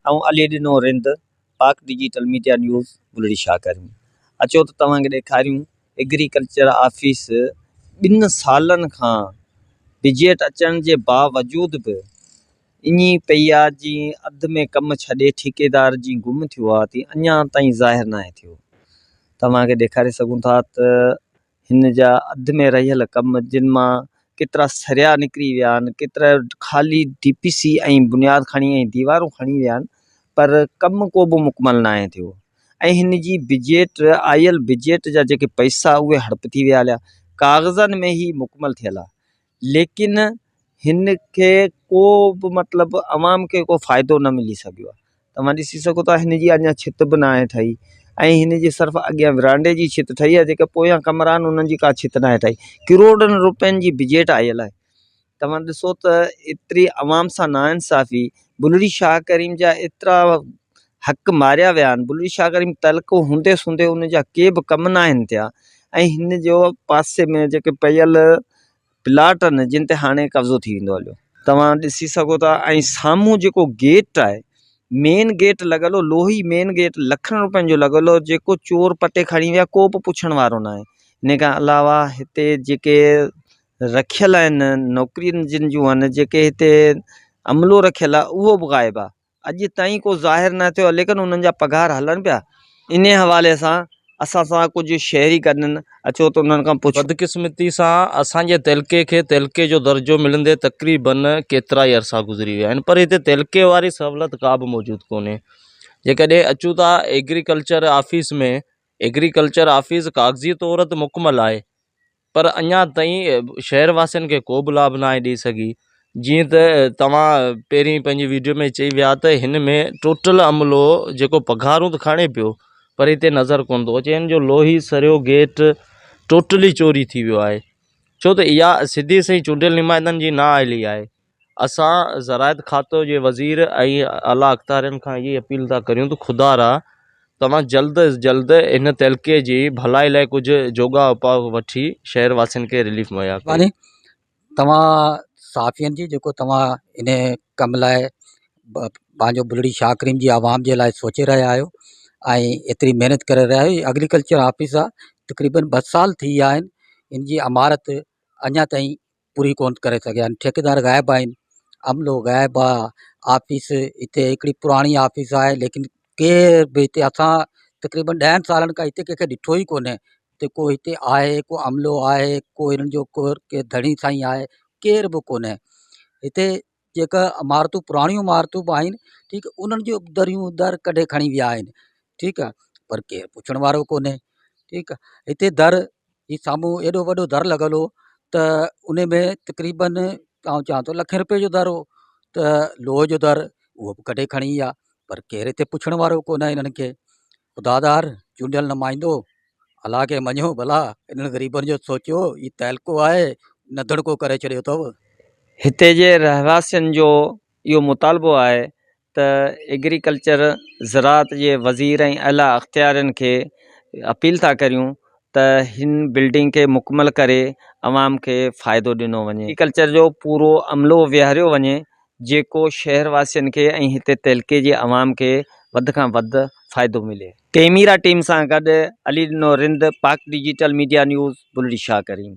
آئون Ali Dino Rind Pak digital media news Bulri Shah Karim اچو ته توهان کي ڏيکاريون ايگريڪلچر آفيس ٻن سالن کان بجيٽ اچڻ جي باوجود به ائين پئي آ جيئن اڌ ۾ ڪم ڇڏي ٺيڪيدار جيئن گم ٿيو آ تيئن اڃا تائين ظاهر ناهي ٿيو توهان کي ڏيکاري سگهون ٿا ته هن جا اڌ ۾ رهيل ڪم جن مان ڪيترا سريا نڪري ويا آهن ڪيترا خالي ڊي پي سي ۽ بنياد کڻي ۽ ديوارون کڻي ويا آهن پر ڪم ڪو به مڪمل ناهي ٿيو ۽ هن جي بجيٽ آيل بجيٽ جا جيڪي پئسا اهي هڙپ ٿي ويا هليا ڪاغذن ۾ هي مڪمل ٿيل آهي ليڪن هن کي ڪو به مطلب عوام کي ڪو فائدو نه ملي سگهيو آهي توهان ڏسي سگهو ٿا هن جي اڃا ڇت به ناهي ٺهي ۽ هن جي صرف اڳيان ورانڊي جي ڇت ٺهي آهي جيڪا پويان ڪمرا آهن انهن جي ڪا ڇت ناهي ٺهي ڪروڙن روپين جي بجيٽ آيل آهي توهان ڏسو ته ايتري عوام سان ناانصافي بلڙي شاهه ڪريم جا ايترا حق ماريا ويا آهن بلڙي شاهه ڪريم تعلقو هوندي سوندي ان جا ڪي به ڪم ناهن ٿيا ۽ هن جو پاسي ۾ جيڪي پيل پلاٽ آهن جن تي هاڻي قبضو ٿي ويندو هليو. توهان ڏسي سگهو ٿا ۽ سامهون جيڪو گيٽ آهي مين گيٽ لڳل هو لوهي مين گيٽ لکن روپين جو لڳل هو جيڪو چور پٽي کڻي ويا ڪو به پڇڻ وارو ناهي ان کان علاوه هتي جيڪي رکيل آهن نوڪرين جن جون آهن جيڪي هتي عملو رکيل آهي اهو به غائب آهي اڄ تائين ڪو ظاهر نه ٿيو ليڪن انهن جا پگهار هلن پيا. انهي حوالي سان اسان سان ڪجهه شهري گڏ آهن اچو ته انهن کان پڇون. بدقسمتي سان اسان جي تعلقي کي تعلقي جو درجو ملندي تقريبن ڪيترائي عرصا گذري ويا آهن پر هتي تعلقي واري سهولت ڪا به موجود ڪونهي جيڪڏهن اچون ٿا ايگريڪلچر آفيس ۾ ايگريڪلچر آفيس ڪاغذي طور ته مڪمل آهي پر اڃا تائين شهر واسين کي ڪو به لاڀ ناهي ڏئي سگهي جيئن ته توهان پهرين پنهنجي ويڊيو ۾ چئي ويا ته هن ۾ ٽوٽل عملو جيڪو پگهارون ته کڻي پيو پر هتي نظر ڪونه ٿو اچي هن جو لوهي سريو گيٽ ٽوٽلي چوري ٿي ويو آهي ڇو ته اها سڌي سئي چونڊيل نمائندن جي نااهلي آهي اسان زراعت کاتو جي وزير ۽ اعليٰ اختيارين کان اهي اپيل ٿا ڪريون ته خدا را توهان جلد از جلد هن تعلقي جي ڀلائي لاء ڪجهه جوڳا اپاء وٺي شهر واسين کي رليف مهيا ڪريو. توهان صحافين جي جيڪو توهان ان ڪم لاء پنهنجو بلڙي شاهه ڪريم جي عوام جي لاء سوچي رهيا آهيو ۽ ايتري محنت ڪري رهيا آهيو ايگريڪلچر آفيس آهي تقريبن ٻه سال ٿي ويا آهن ان جي عمارت اڃا تائين پوري ڪونه ڪري سگهيا آهن ٺيڪيدار غائب آهن عملو غائب آهي آفيس هتي هڪڙي پراڻي آفيس آهي ليڪن ڪير به هتي اسان تقريبن ڏهن سالن کان هتي ڪنهن کي ڏٺو ئي ڪونهي ته ڪو هتي آهي ڪو عملو آهي ڪو هنن جو ڪو ڌڻي سائين آهي ڪير به ڪونهي هتي جيڪا عمارتون پراڻيون عمارتون به آهن ٺيڪ انهن جو دريون در ڪڍي کڻي ويا آهن ٺيڪ آهي پر ڪير پڇڻ وارو ڪونهي ٺيڪ آهي هتي در هي سامهون ايڏو وڏو در لڳل هو ته ان ۾ تقريبن آئون چوان ٿو لکين روپئي جو در هو ته لوهه جو در اهو به ڪڍي کڻي ويا پر ڪير هتي پڇڻ وارو ڪونهي انهن کي خدادار چونڊيل نمائندو الله کي مڃو ڀلا انهن غريبن جو سوچيو هي تعلقو آهي نڌڻڪو ڪري ڇڏيو اٿو. هتي جي رهواسين جو اهو مطالبو آهي ته ايگريڪلچر زراعت جي وزير ۽ اعليٰ اختيارين کي اپيل ٿا ڪريون ته هن بلڊنگ کي مڪمل ڪري عوام کي فائدو ڏنو وڃي ايگريڪلچر جو پورو عملو ويهاريو وڃي جيڪو شهر واسين کي ۽ هتي تعلقي جي عوام کي وڌ کان وڌ فائدو ملي. ڪئميرا ٽيم سان گڏ Ali Dino Rind, Pak digital media news, Bulri Shah Karim.